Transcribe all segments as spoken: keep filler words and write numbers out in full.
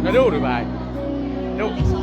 Aduh, udah baik. Aduh.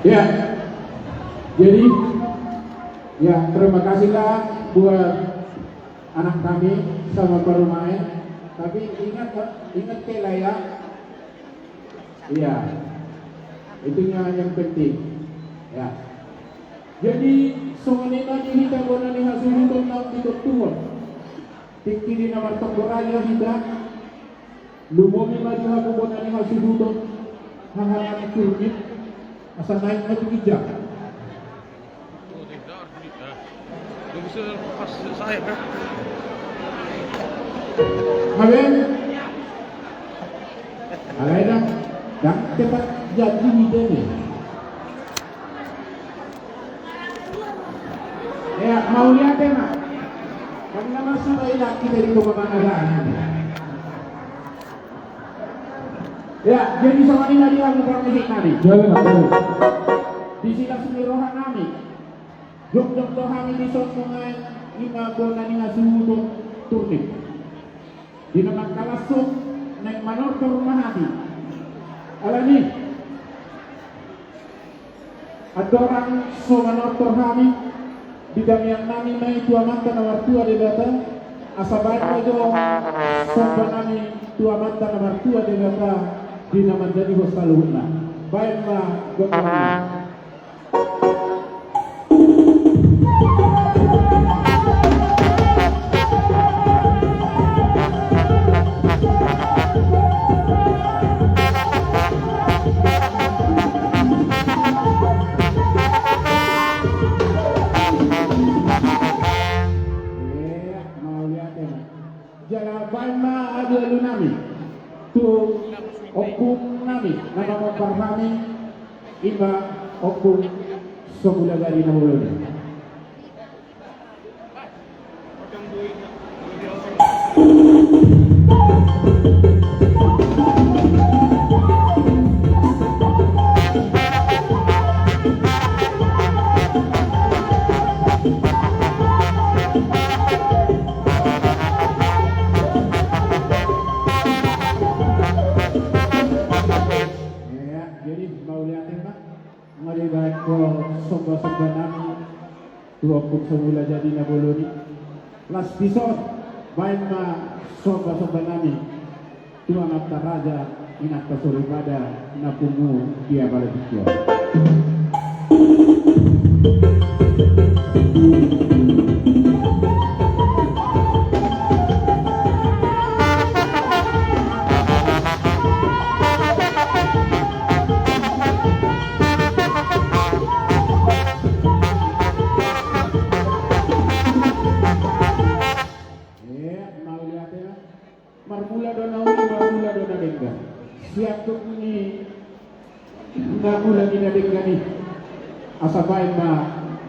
Ya, jadi, ya, terima kasihlah buat anak kami sama parumaen. Tapi ingat, ingat, Kela, ya. Iya. Itu yang, yang penting. Ya. Jadi, songon i ma di hita bona ni hasuhuton naung ditontuhon. Tingki di na martonggo raja hita. Lumobi ma di hamu bona ni hasuhuton. Haha nami turnip. Asa naik ma tu ginjang. Habe. Alai dang, dang tepat jadi ni dene. Ya, mauliate ma. Kan nama sudah idak kita di rumah mana. Ya, jadi songon i ma di hamu parmusik nami. Ya, betul. Di silas ni roha nami. Jongjong do hami dison songon i ma bona ni hasuhuton turnip. Di na mangkalashon naeng manortor ma hami. Alani. Andorang so manortor hami, di tangiang nami ma i tu Amanta na martua Debata, asa baen ma jo somba nami tu Amanta na martua Debata, di na manjadihon saluhutna. Baen ma gondangna. Jala baen ma alualu nami tu ompung nami na mamompar hami, ima Ompung Somulajadi na bolon i. Ya, jadi mauliate ma. Nga dibaen ho somba-somba nami tu Ompung Somulajadi na bolon i. Las dison, baen ma somba-somba nami tu amanta raja, inanta soripada na pungu di apala tingki on. Eh, mauliate ma. Marmula do na uli, marmula do na denggan. Sian tungni na mula ni na denggan i. Asa baen ma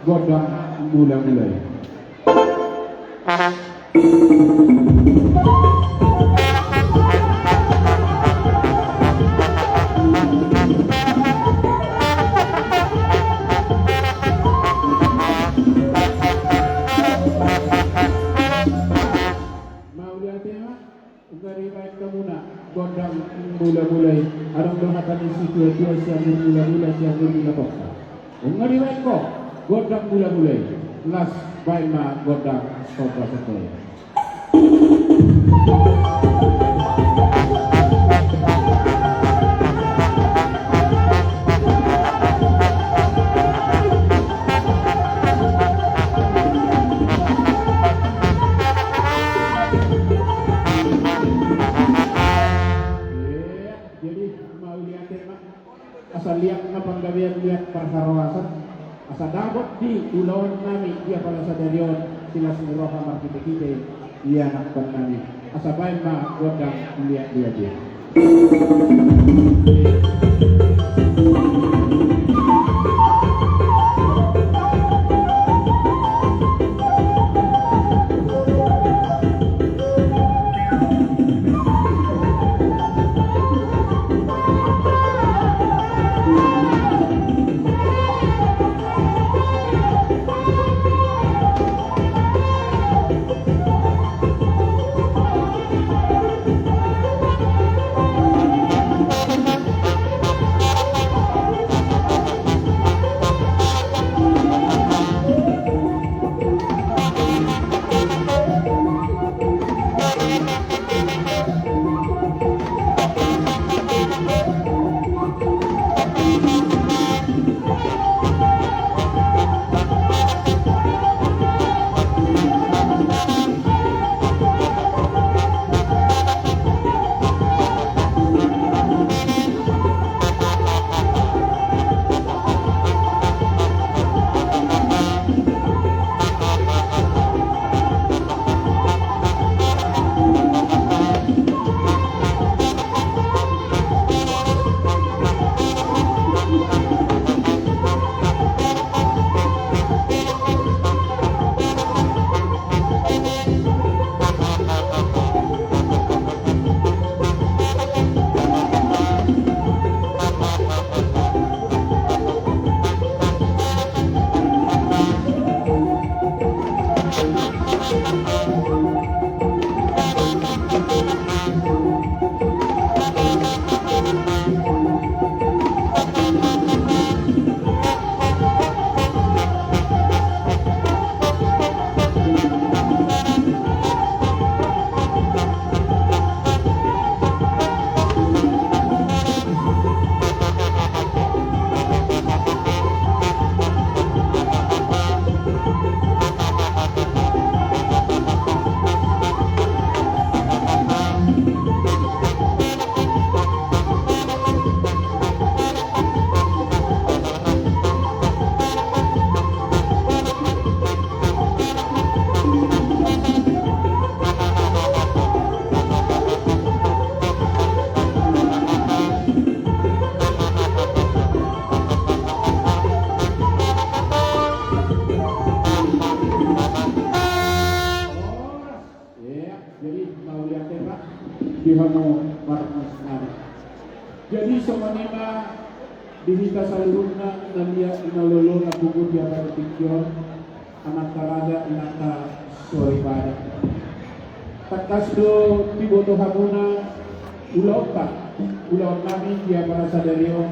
gondang mula-mula i. Mauliate ma. Nunga dibaen hamuna gondang mula-mula i, adong do hata ni situa-tua, sian mula-mula, sian mula-mula. Nunga dibaen ho gondang mula-mula i, las baen ma gondang somba-somba i. Jadi, mauliate ma, asa liat ma panggabean, liat parhorasan, asa dapot di ulaon nami di apala sadari on, silas ni roha marhite-hite ianakhon nami, asa baen ma gondang liat-liat i. Jadi songon i ma di hita saluhutna na liat na lolo na pugu di acara tingki on, amanta raja, inanta soripada. Tangkas do diboto hamuna ulaonta, ulaonnami di acara sadari on,